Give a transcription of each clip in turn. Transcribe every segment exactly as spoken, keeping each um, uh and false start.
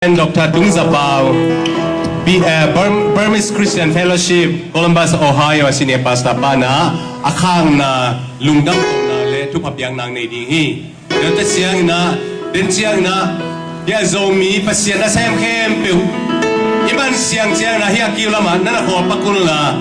Reverend Doctor Tung Za Pau, Bi-, eh, Burm-, Burmese Christian Fellowship, Columbus, Ohio, a senior pastor pana a khangna lungdam kohna le thupha piakna nei ding hi. Dente ciangin ah, den ciangin ah, hia Zomi Pasian nasem khempeuh i man siang ciangin ah hia kiu lamah na na khawl pak un la.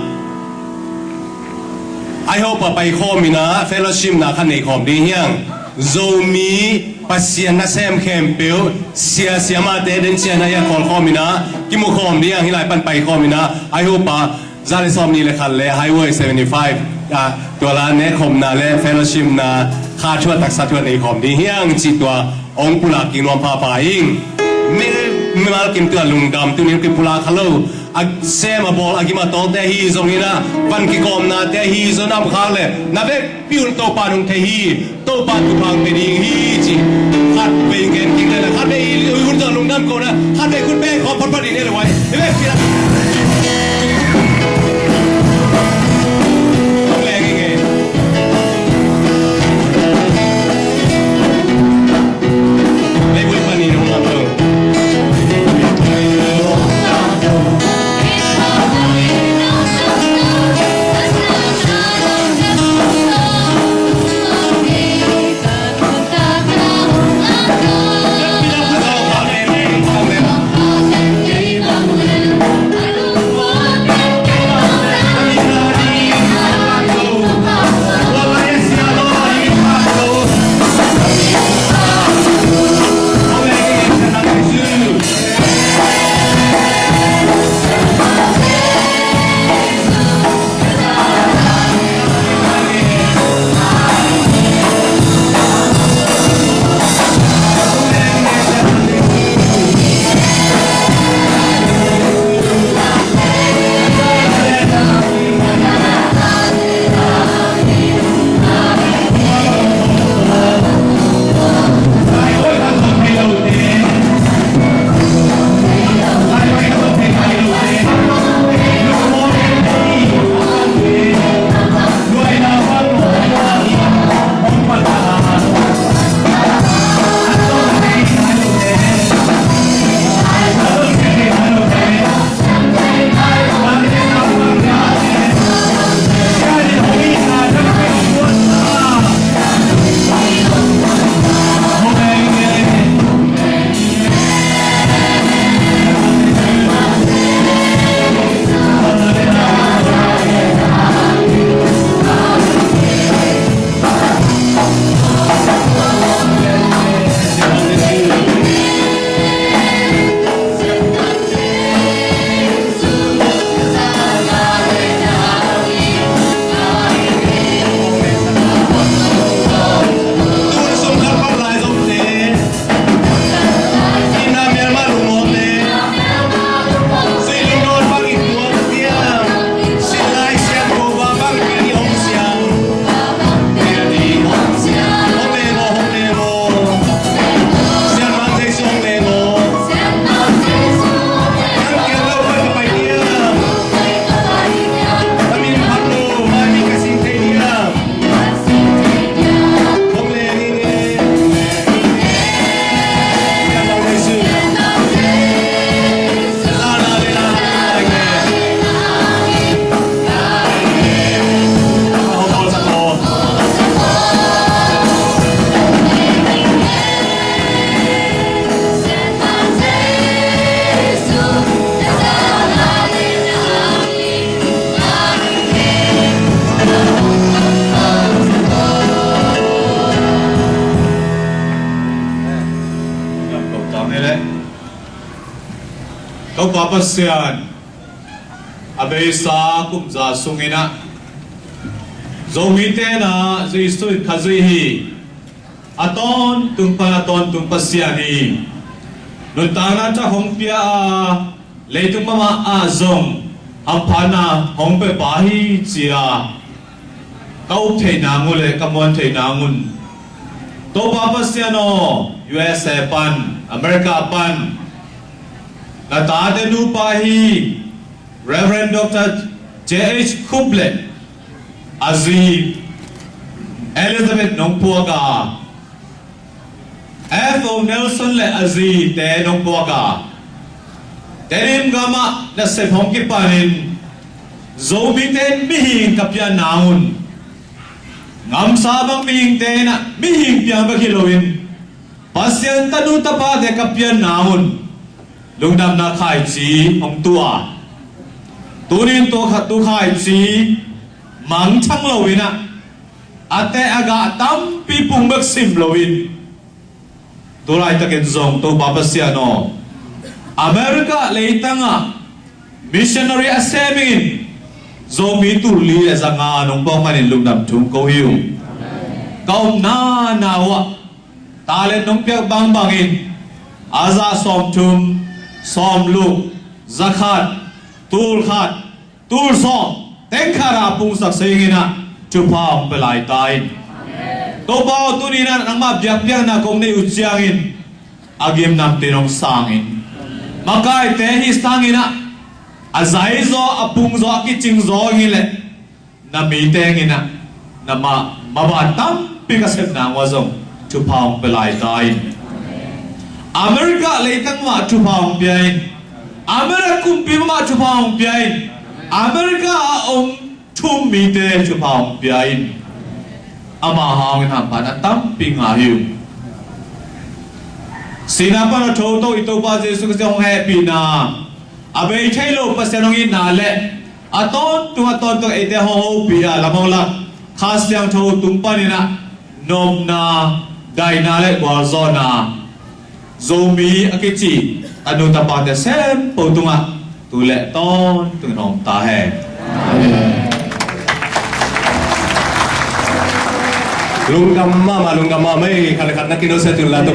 I hope a pai khawm in ah fellowship na kha nei khawm ding hiang. Zomi Pasian nasem khempeuh, sia siamahte den ciangin ah hia khawl khawm in ah kimu khawm ding hiang, hih lai pan pai khawm in ah. I hope a za le sawm nih le khat le Highway seventy five ah tua la ne khawmna le fellowship na kha thuah taksa thuah nei khawm ding hiang cih tua hong pulak kik nuam phapha ing. Mi, mimal kim tua lungdam tunin kipulak kha lo. A sem a bawl a gim a tawngte hi zongin ah van kikawmnate hi zong a om khak le na vekpi un Topa nong thei hi. Topa thupha hong pia ding hi ci. Khat vei gen kik le na khat vei hun zong lungdam ko na khat vei khut beng khawm photphot ding hi le vai. Hi vekpi la. Hong leng ing e. Topa Pasian, a beisa kum za sungin ah Zomite na Jesu in Khazih hi. A tawntung pan a tawntung Pasian hi. Nuntakna thak hong pia a, leitung mahmah ah zong hamphatna hong pia pa hi ci-a ka up theih nang un le ka muan theih nang un, Topa Pasian aw, U S A pan, America pan na tate nupa hi Reverend Doctor J H Khup le a zi Elizabeth nong puak a, F O Nelson le a zite nong puak a, Tedim gamah nasep hong kipanin Zomite in mihing ka pian nang un, ngamsa bang mihingte in ah mihing piang bek hi loin Pasian tanu tapate ka pian nang un lungdamna khaici hong tua. Tunin tua khat tu khaici mangthang loin ah a teh a gah tampi pung bek sim loin, tulaitakin zong Topa Pasian aw, America leitangah missionary a sem in Zomi tulli le zanga nong pawk manin lungdam thu ko hi uh. Ka omna na uh ah talent nong piak bangbangin a za sawmthum, sawmluk, zakhat, tulkhat, tulsawm teng khat a pungsak sengin ah thupha hong pia lai ta in. Topa aw, tuninah nangmah biakpiakna kong neih uh ciangin a gimnamte nong sangin, makaite hih sangin ah a zaizaw a pungzaw a kicingzaw ngin leh na mite ngin ah na ma maban tampi ka sepna ngua zong thupha hong pia lai ta in. America leitang mah thupha hong pia in. America kumpi mah thupha hong pia in. America a om thum mite thupha hong pia in. Ama hangin hamphatna tampi ngah hi uh. Sihna pan a thoto i Topa Jesu Khazih hong hehpihna, a bei thei lo Pasian hong itna le a tawntung a tawntung eite hong hopih a lam hong lak Kha Siangtho tung panin ah nopna, daina le gualzawhna Zomi a kici tanu tapate sempo tungah tu le tawntungin hong ta hen. Lungdam mahmah, lungdam mahmah ei. Khat le khat na kino se tun la to.